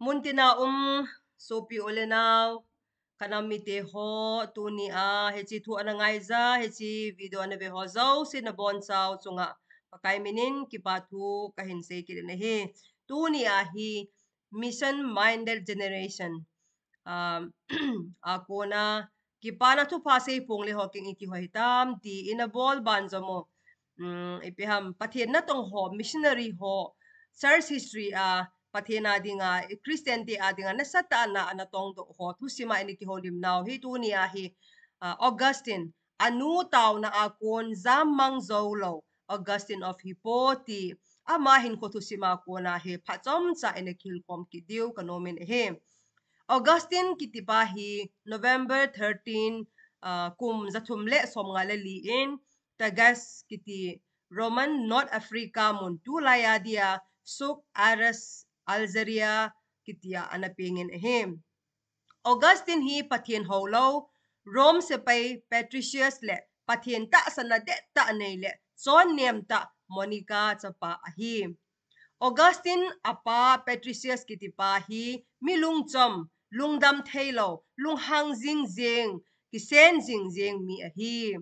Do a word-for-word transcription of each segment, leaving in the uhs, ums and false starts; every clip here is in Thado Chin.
Muntina um sopi u le nau, kanam mite ho, tunia hiche thu ana ngaija, hiche video ana ve ho jouse nabonchauva chunga Pakai minin kipa thu kahin sei kit in ahi. Tunia hi mission minded generation, um, a kona kipana thupha sei pongle ho king iti ho hitam ti ina bol ban jomo. Um, ipi ham, Pathen natong ho, missionary ho, church history a Pathen a dinga, Christian te a dinga nasatah a ana tongdoh ho thusima ina kihoulim nau hi tunia hi, uh, Augustine, anu taona a kon jammang jou lou Augustine of Hippo ti ama hinkho thusima kona hi phachomcha ina kihilkhom kit diu kanom in ahi. Augustine kitipa hi November thirteen, uh, kum jathum le somnga le li in Thagaste kiti Roman North Africa mun tulai a dia Souk Ahras, Algeria kitia ana pengin ahi. Augustine hi Pathen houlou, Rome sepai Patricius le Pathen tahsanna dettah nei le chonnem tah Monica chapa ahi. Augustine apa Patricius kitipa hi mi lungchom, lungdam theilou, lunghang jing jeng, kisen jing jeng mi ahi.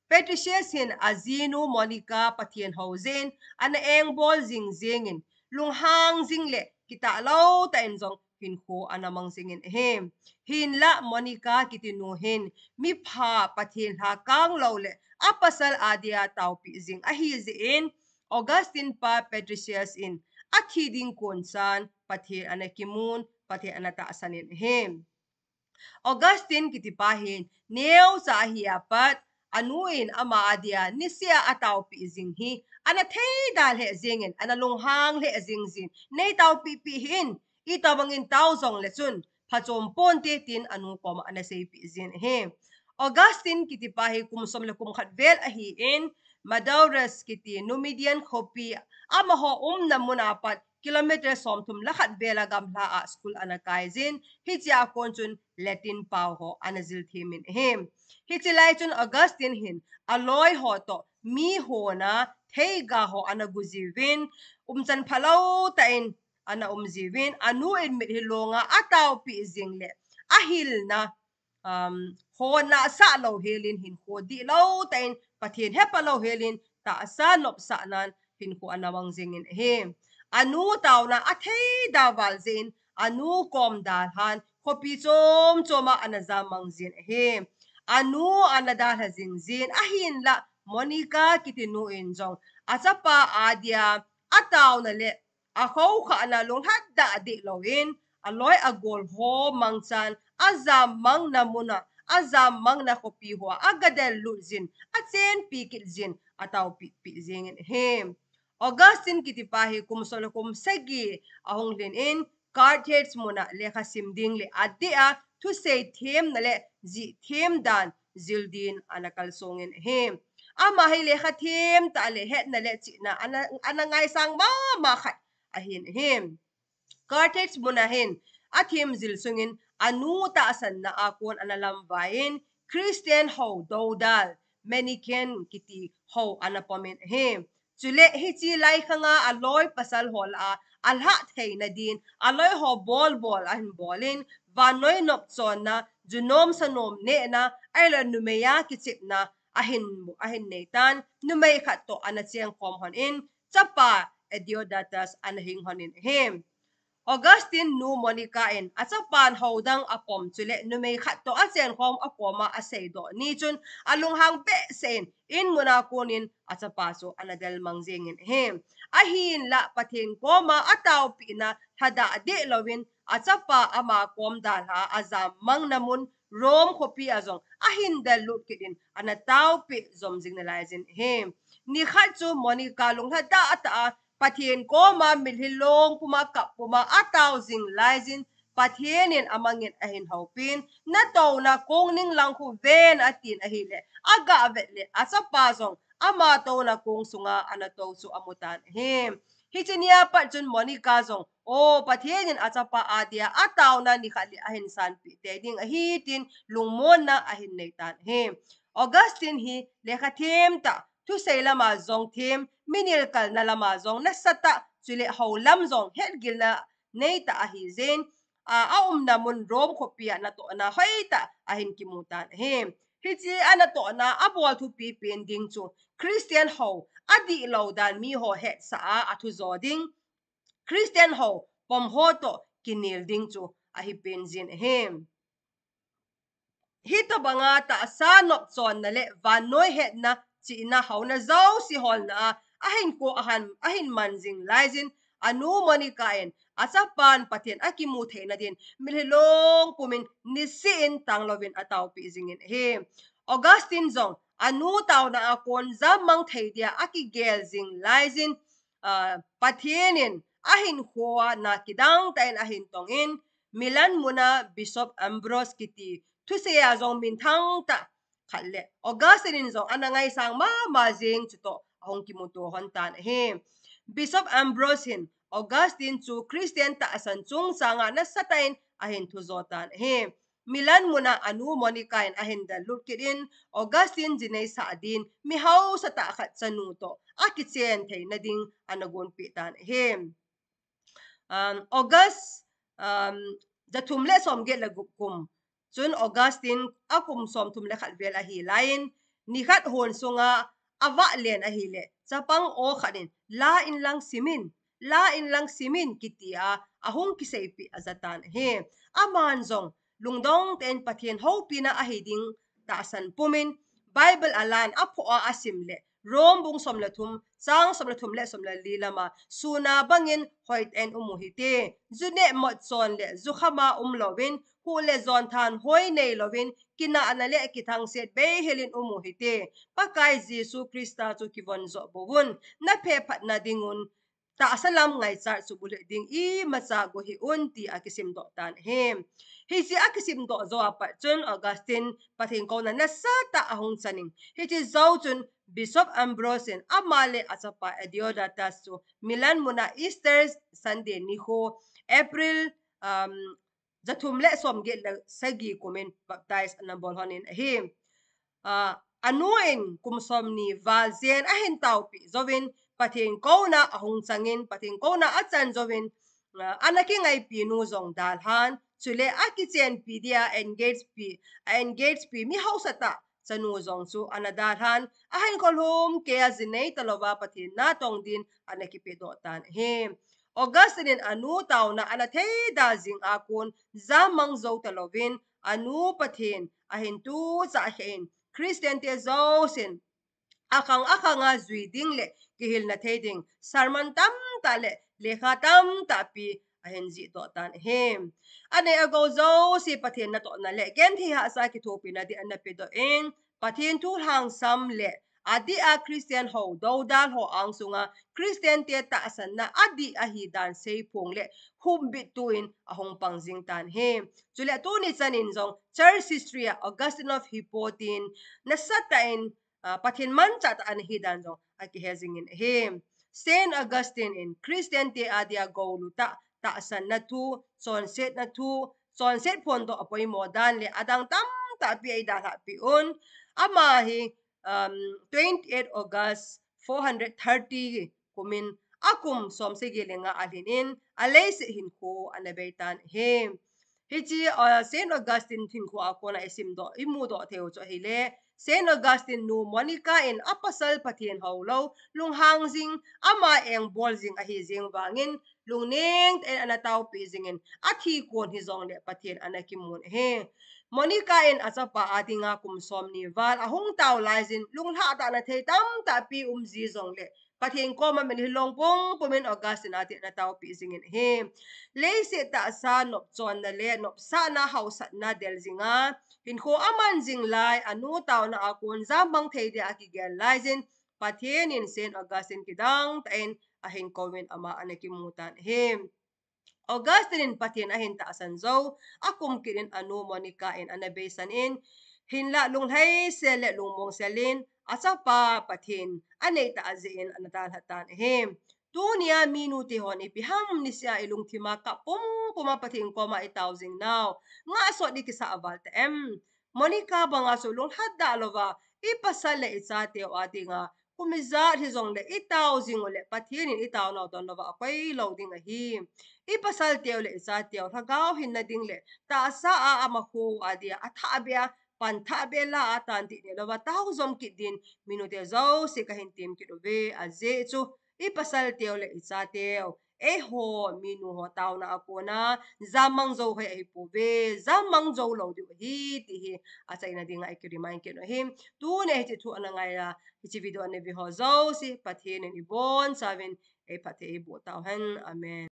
Patricius hin ajinu Monica Pathen hou jeh in ana engbol jing jengin, lunghang jing le kitah lou tah in jong hinkho ana mang jingin ahi. Hinlah Monica kiti nu hin mipha Pathen lhakang lou le apasal a dia taopi jing ahi jeh in Augustine pa Patricius in athi ding kon chan Pathen ana kimun, Pathen ana tahsan in ahi. Augustine kitipa hin neocha ahi apat, anu in ama a dia niseh a ataopi jing hi ana theida lheh jengin, ana lunghang lheh jing jin, nei taopi pi hih in, itobangin tao jongle chun phachom ponte tin anu koma ana seipi jin ahi. Augustine kitipa hi kum som le kum khat vel ahin, Madaurus kiti Numidian khopi amaho umna mun apat kilometer somthum le khat vel a gamla a school ana kai jin, hichea kon chun Latin pao ho ana jil them in ahi. Hiche lai chun Augustine hin aloi ho toh mi hona theiga ho ana gu jiuvin, umchan phalou tah in ana um jiuvin, anu in mitlhi longa ataopi jing le ahilna, um, hona sah lou helin hinkho dihlou tah in, Pathen hepa lou helin tahsa nopsahnan hinkho ana mang jingin ahi. Anu taona atheida val jeh in, anu kom dalhan khopi chom choma ana jammang jin ahi. Anu ana dalha jing jin, ahinlah Monica kiti nu in jong achapa a dia ataona le akhokhahna lunglhadah dehlouvin, aloi agol ho mangchan ajammangna muna, ajammangna khopi hoa agadel lut jin, achenpi kit jin, ataopi pi jingin ahi. Augustine kitipa hi kum som le kum sagi ahung lhin in, Carthage muna lekha sim ding le adeh a thusei themna le jih them dan jil din ana kalsongin ahi. Ama hi lekha them tah le hetna le chihna ana, ana ngaisang mama khat ahin ahi. Carthage muna hin athem jil sungin anu tahsanna a kon ana lamvai in, Christian hou doudal, Manichaean kiti hou ana pomin ahi. Chule hiche lai khanga aloi pasal ho lah a alhah theina din aloi ho bolbol ahin bolin, vannoi nopchonna, junom sanom nehna, ahilou le numei a kichepna ahin, ahin neitan, numei khat toh ana chengkhom lhonin, chapa Adeodatus ana hing lhonin ahi. Augustine nu Monica in achapan hou dang apom chule numei khat toh achenkhom akoma aseidoh ni chun alunghang behseh in, in muna konin achapa chu ana delmang jingin ahi. Ahinlah Pathen koma ataopina lhadah dehlouvin, achapa ama kom dalha a ajammangna mun Rome khopi a jong ahin del lut kit in ana taopi jom jing nalai jin ahi. Nikhat chu Monica lunglhadah tah a Pathen koma mitlhi long puma kap puma atao jing laijin, Pathen in amangin ahin houpin, natouna kong ninglang khu ven atin ahile, agah vet le achapa jong ama touna kong sunga ana tou chu amutan ahi. Hiche nia pat chun Monica jong, o, Pathen in achapa a dia ataona nikhat le ahin sanpeh tei ding ahi tin lungmonna ahin neitan ahi. Augustine hi lekha them tah, thusei lama jong them, mi nilkalna lama jong nasatah, chule hou lam jong hetgilna neitah ahi jeh in, a, aumna mun Rome khopi a natohna hoitah ahin kimu tan ahi. Hiche a natohna abol thupi pen ding chu Christian ho adihlou dan miho hetsah a athu jo ding, Christian ho pom ho toh kinel ding chu ahi pen jin ahi. Hitobanga tahsa nopchonna le vannoi hetna, chihna, haona jouse holna a ahin ko ahan, ahin man jing laijin, anu Monica in achapan Pathen akimu theina din mitlhi long pumin niseh in tanglouvin ataopi jingin ahi. Augustine jong anu taona a kon jammang thei dia akigel jing laijin, ah, Pathen in ahinkhoa na kidang tah in ahin tongin, Milan muna Bishop Ambrose kiti thusei a jong minthang tah khat le Augustine in jong ana ngaisang mama jing chutoh ahung kimuto hon tan ahi. Bishop Ambrose hin Augustine chu Christian tahsan chungchanga nasatah in ahin thujo tan ahi. Milan muna anu Monica in ahin dellut kit in, Augustine jinei sah din mi haosa tah khat chanu toh akichen theina ding ana gonpeh tan ahi. Um, August, um, jathum le somget le gup kum chun Augustine akum somthum le khat vel ahi laiyin, nikhat hon sunga avah len ahile, chapang o khat in, "La inlang simin, la inlang simin," kiti a ahung kiseipeh ajatan ahi. Aman jong lungdong tah in Pathen houpina ahi ding tahsan pumin, Bible alan aphoh a asim le, Rome bung som le thum, chang som le thum le som le li lama, suna bangin hoitah in um u hite. Ju neh mot chon le ju khama umlouvin, huh le jon thanhoi neilouvin, kinahna le kithangset beihel in um u hite. Pakai Jesu Christa chu kivon joh bouvun, naphephatna dingun, tahsa lam ngaichat chu bulhit ding imacha go hih un, ti akisimdoh tan ahi. Hiche akisimdoh jou apat chun Augustine Pathen kouna nasatah ahung chanin. Hiche jou chun Bishop Ambrose in ama le achapa Adeodatus chu Milan muna Easter Sunday nikho, April, um, jathum le somget le sagi kumin baptize ana bol honin ahi. Ah, anu in kum somni val jen ahin taopeh jouvin, Pathen kouna ahung changin, Pathen kouna achan jouvin, ah, ana kingaipi nu jong dalhan, chule akichenpi dia engage pi, a engage pi mi haosa tah chanu jong chu ana dalhan, ahinkho lhumkeiya jinei talouva Pathen natong din ana kipedoh tan ahi. Augustine in anu taona ana theida jing a kon jammang jou talouvin, anu Pathen ahin tuchah khen, Christian te jousen akhang akhanga jui ding le kihilna thei ding sermon tamtah le lekha tamtah pi ahin jihdoh tan ahi. Anei agou jouse Pathen natohna le genthei hahsa kithopina din ana pedoh in, Pathen thu lhangsam le adeh a Christian ho doudal ho angsunga Christian te tahsanna adih ahidan seiphong le humbittuin ahung pang jing tan ahi. Chule tuni chanin jong church history a Augustine of Hippo tin nasatah in, ah, Pathen manchah tah ana hidan jong akihe jingin ahi. Saint Augustine in Christian te adia goulu tah, tahsanna thu, chonsetna thu, chonset phondoh apoimo dan le adang tamtah pi eidalhah peh un. Ama hi, um, twenty-eight August four hundred thirty kumin akum somsagi le nga alhin in aleiset hinkho ana beitan ahi. Hiche, uh, Saint Augustine hinkho a kona isimdoh, imudoh theiu chu ahile, Saint Augustine nu Monica in apasal Pathen houlou, lunghang jing, ama engbol jing ahi jeng vangin, lungneng tah in ana taopeh jingin, athi kon hijongle Pathen ana kimun ahi. Monica in achapa adinga kum somni val ahung tao laijin, lunglhahdahna thei tamtah pi umji jongle, Pathen koma mitlhi long pum pumin Augustine a ding ana taopeh jingin ahi. Leiset tahsa nopchonna le nopsahna haosatna del jinga, hinkho aman jing lai, anu taona a kon jammang thei dia akigel laijin, Pathen in Saint Augustine kidang tah in ahin kouvin ama ana kimutan ahi. Augustine in Pathen ahin tahsan jou, akum kit in anu Monica in ana beisan in, hinlah lunglhaisel le lungmongsel in, achapa Pathen aneitah jeh in ana dalhatan ahi. Tunia minu te hon ipi ham niseh a ilungthima kap pumpum a Pathen koma itao jing nau, ngahsot ikisah val ta em? Monica banga chu lunglhadah louva, ipasal le ichateu adinga Kum ijat hijongle i tao jing uleh Pathen in i taonau donlouva akoi lou ding ahi. I pasal teu le i cha teu lhagao hinna ding le tahsa a ama khu a dia a thah beh a pan thah beh la a tan ti ne louva tao jom kit din minu teu jouse kahin tem kit uve. Ajeh chu i pasal teu le i cha teu eiho minu ho taona a kona jammang jou hoi ahi pouve, jammang jou lou diu ahi ti hi achaina dinga i ki remind kit u ahi. Tuni hiche thu ana ngai a hiche video ana ve ho jouse Pathen in i bonchauvin ei phatthei eiboh tau hen. Amen.